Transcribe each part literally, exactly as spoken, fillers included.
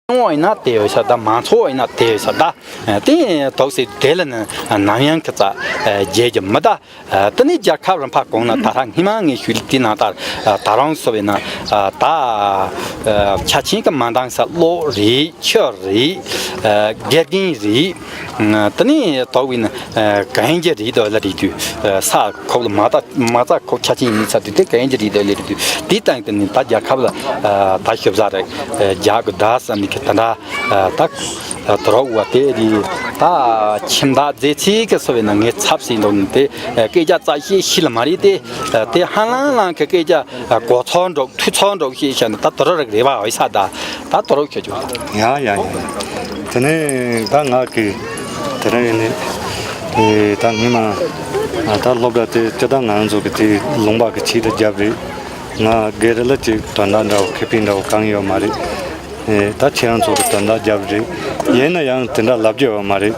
ཡོང་བ་ཡིན་ན་དེ་ཡོད་ས་ད། མ་ཚོགས་པ་ཡིན་ན་དེ་ཡོད་ས་ད། དེ་ཐོག་སེ་དེ་ལ་ནི་ནམ་ཡང་ཁི་ཙ་རྒྱལ་རྒྱུ་མི་ད། དེ་ནས་རྒྱལ་ཁབ་རིམ་པ་གོང་ན་ད་ཧྲ་སྔོན་མ་ངས་ཞུས་ལ་དེ་ནང་ལྟར་ད་རང་སོ་བས་ན་ད་ཆ་ཆེན་གི་མ་འདང་ས་གློག་རེད། ཆུ་རེད། དགེ་རྒན་རེད། དེ་ནས་དོག་པའི་ནི་གན་རྒྱ་རེད་དོ་ལ་རེད་དུས་ས་ཁོག་ལ་མ་ད་མ་རྩ་ཁོག་ཆ་ཆེན་ཡིན་ས་དུས་དེ་གན་རྒྱ་རེད་དོ་ལ་རེད་དུས་དེ་སྟེང་དུ་ནི་ད་རྒྱལ་ཁབ་ལ་ད་ཞིབ་ཟ་རེད། རྒྱ་གི་ད་བསམ་ནི་གི་ད་ད་ད་དུ་རོགས་བ་དེ་རེད། ད་ཁྱིམ་བདག་མཛེས་ཚིག་གི་སོ་བས་ན་ངས་ཚབ་སྲིད་འདུག་ནི་དེ་སྐད་ཆ་རྩ་ཤེས་ཤི་ལ་མ་རེད། དེ་དེ་ཧ་ལང་ལང་གི་སྐད་ཆ་གོ་ཚོགས་འགྲོ་འཐུས་ཚོགས་འགྲོ་ཞེས་བཤད་ནས་ད་དུ་རོགས་རེད་བ་འོས་ས་ད། ད་དུ་རོགས་ཁྱོད་ཆོ། ཡ་ཡ་ཡ། དེ་ནས་ད་ང་གི་དེ་རིང་ཡིན་ནི་ཨེ་ད་ངི་མ་ད་སློབ་གྲྭ་དེ་སྤྱི་བཏང་ང་རང་ཚོ་གི་དེ་ལུང་པ་གི་ཆེད་དུ་བརྒྱབ་རེད། ང་སྒེར་ལ་ཅིག་དོན་དག་འདྲ་བོ་ཁེ་ཕན་འདྲ་བོ་གང་ཡོད་མ་རེད། ཨེ་ད་ཁྱེད་རང་ཚོ་གི་དོན་དག་བརྒྱབ་རེད། ཡིན་ན་ཡང་དེ་འདྲ་ལབ་རྒྱུ་ཡོད་མ་རེད།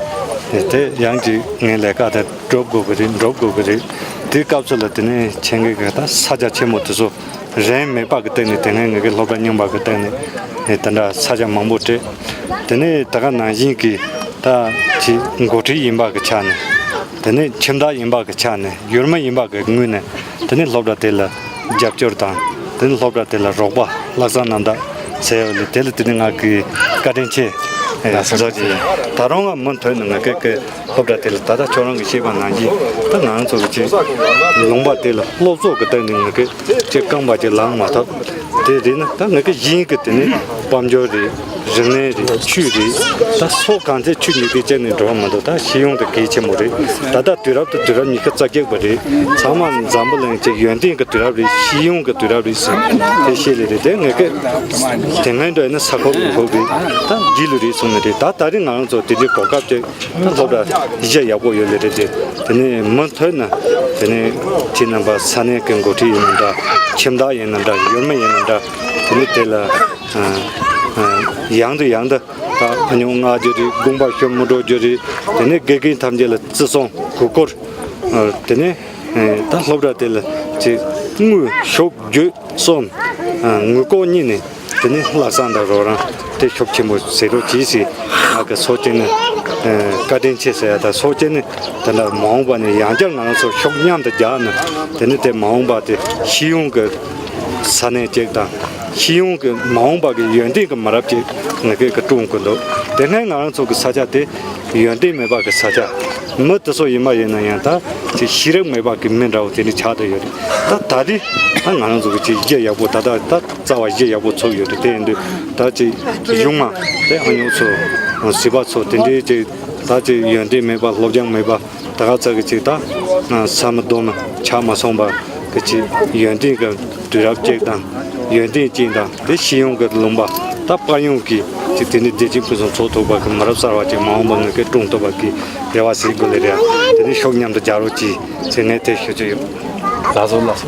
ཨེ་དེ་ཡང་ཅིག་ངའི་ལས་ཀ་དེ་སྒྲུབ་དགོས་གི་རེད། འགྲུབ་དགོས་གི་རེད། དེའི་སྐབས་སུ་ལ་དེ་ནས་ཆེད་མཁས་གི་ད་ས་ཆ་ཆེན་མོ་དེ་ཚོ་རིན་མེད་པ་གི་སྟེང་ནས་དེ་སྔའི་ངེད་ཀྱི་སློབ་གྲྭ་རྙིང་པ་གི་སྟེང་ནས་དེ་འདྲ་ས་ཆ་མང་པོ་སྤྲད། དེ་ནས་ད་ག་ནང་བཞིན་གྱི་ད་ཅིག་འགོ་ཁྲིད་ཡིན་པ་གི་ཆ་ནས། དེ་ནས་ཁྱིམ་བདག་ཡིན་པ་གི་ཆ་ནས། ཡུལ་མི་ཡིན་པ་གི་ངོས་ནས་དེ་ནས་སློབ་གྲྭ་དེ་ལ་རྒྱབ་སྐྱོར་དང་། དེ་ནས་སློབ་གྲྭ་དེ་ལ་རོགས་པ་ལྷག་བསམ་རྣམ་དག་ཟེར་ཡོད་ལས། དེ་ལ་དེ་ནས་ང་གི་བཀའ་དྲིན་ཆེ་ཟེར་གྱི་ཡིན། ད་རུང་ང་མུ་མཐུད་ནས་ང་གི་གི་སློབ་གྲྭ་དེ་ལ་ད་ལྟ་ཁྱོད་རང་གིས་ཤེས་པ་ནང་བཞིན་ད་ང་རང་ཚོ་གི་ཅིག་ལུང་པ་དེ་ལ་སློབ་གསོ་གི་སྟེང་ནས་ང་གི་ཅིག་རྐང་པ་ཅིག་ལངས་མ་ཐུབ། དེ་རེད་ན་ད་ང་གི་གཞན་གི་དེ་ནས་དཔལ་འབྱོར་རེད། རིག་གནས་རེད། ཆོས་རེད། ད་སོ་གང་ཚད་ཆོས་ཉིད་དེ་བཅད་ནས་འགྲོ་བ་མི་འདུག་ད་ཤེས་ཡོན་དེ་གལ་ཆེན་པོ་རེད། ད་ལྟ་དུས་རབས་དང་དུས་རབས་ཉི་ཤུ་རྩ་གཅིག་པ་རེད། ཚང་མ་འཛམ་བུ་གླིང་གི་ཡོན་ཏན་གི་དུས་རབས་རེད། ཤེས་ཡོན་གི་དུས་རབས་རེད་ཟེར་དེ་བཤད་ལེ་རེད། དེ་ངེད་ཀྱི་དེ་སྔོན་འགྲོ་ཡིན་ན་ས་ཁོག་ལུང་ཁོག་རེད། ད་རྗེས་ལུས་རེད་གསུངས་ནི་རེད། ད་ད་རིང་ང་རང་ཚོ་དེ་འདྲའི་གོ་སྐབས་དེ་ད་སློབ་གྲྭ་གཞི་ཡག་པོ་ཡོད་ལེ་རེད་དེ། དེ་ནས་མུ་མཐུད་ན་དེ་ནས་དེ་རྣམ་པ་ས་གནས་ཀྱི་འགོ་ཁྲིད་ཡིན་ན་འདྲ། ཁྱིམ་བདག་ཡིན་ན་འདྲ། ཡུལ་མི་ཡིན་ན་འདྲ། དེ་ནས་དེ་ལ་ཡང་དུ་ཡང་དུ་ད་ཨ་ཉོ་མངགས་རྒྱུ་རེད། དགོངས་པ་ཞུ་མི་འགྲོ་རྒྱུ་རེད། དེ་ནས་དགེ་རྒན་ཐམས་ཅད་ལ་བརྩི་སྲུང་གུས་བཀུར། དེ་ནས་ད་སློབ་གྲྭ་དེ་ལ་ཅིག་དངུལ་ཤུགས་རྒྱུ་གསུམ། ཨ། ངུ་ལྐོག་གཉིས་ནས་དེ་ནས་ལྷག་བསམ་དང་རོགས་རམ་དེ་ཤུགས་ཆེན་པོ་བྱེད་རོགས་གྱིས་ཟེར། ང་གི་སོ་སྐྱེ་ནི་ཨ་བཀའ་དྲིན་ཆེ་ཟེར་ཡ་དང་། སོ་སྐྱེ་ནི་དེ་འདྲ་མ་འོངས་པ་ནས་ཡང་བསྐྱར་ང་རང་ཚོ་ཤུགས་མཉམ་དུ་རྒྱག་ན། དེ་ནི་དེ་མ་འོངས་པ་དེ་ཤེས་ཡོན་གྱི་ས་གནས་ཅིག་དང་། ཤེས་ཡོན་གྱི་མ་འོངས་པ་གི་ཡོན་ཏན་གྱི་མི་རབས་ཅིག་ང་གིས་གི་སྐྲུན་དགོས་འདུག་དེ་སྔའི་ང་རང་ཚོ་གི་ས་ཆ་དེ་ཡོན་ཏན་མེད་པ་གི་ས་ཆ། མི་དེ་ཚོ་ཡིན་པ་ཡིན་ན་ཡང་ད་ཅིག་ཤེས་རབ་མེད་པ་གི་མི་འདྲ་བོ་དེ་འདྲ་ཆགས་བསྡད་ཡོད་རེད། ད་ད་རེས་ད་ང་རང་ཚོ་གི་ཅིག་གཞི་ཡག་པོ་ད་ད་ད་རྩ་བ་གཞི་ཡག་པོ་ཚུགས་ཡོད་རེད། དེ་ཡིན་དུས་ད་ཅིག་གཞུང་མང་དེ་ཨ་ཉོ་ཚོ་བྱིས་པ་ཚོ་དེ་འདྲའི་ཅིག་ད་ཅིག་ཡོན་ཏན་མེད་པ་སློབ་སྦྱོང་མེད་པ་ད་ག་ཚོད་གི་ཅིག་ད་བསམ་བློ་དུ་མ་ཆགས་མ་སོང་བ་གི་ཅིག་ཡོན་ཏན་གི་དུས་རབས་ཅིག་དང་། ཡོན་ཏན་ཅན་དང་དེ་ཤེས་ཡོན་གྱི་ལུང་པ་ད་དཔལ་ཡོན་གྱི་ཅིག་དེ་ནི་བདེ་སྐྱིད་ཕུན་སུམ་ཚོགས་ཐུབ་པ་གི་མི་རབས་གསར་བ་ཅིག་མ་འོངས་པ་ངེད་ཀྱིས་བསྐྲུན་ཐུབ་པ་གི་རེ་བ་ཟེར་དགོས་ལེ་རེད། དེ་ནི་ཤུགས་མཉམ་དུ་རྒྱག་རོགས་གྱིས་ཟེར་ངས་དེ་ཞུ་རྒྱུ་ཡོད། ལགས་སོ་ལགས་སོ།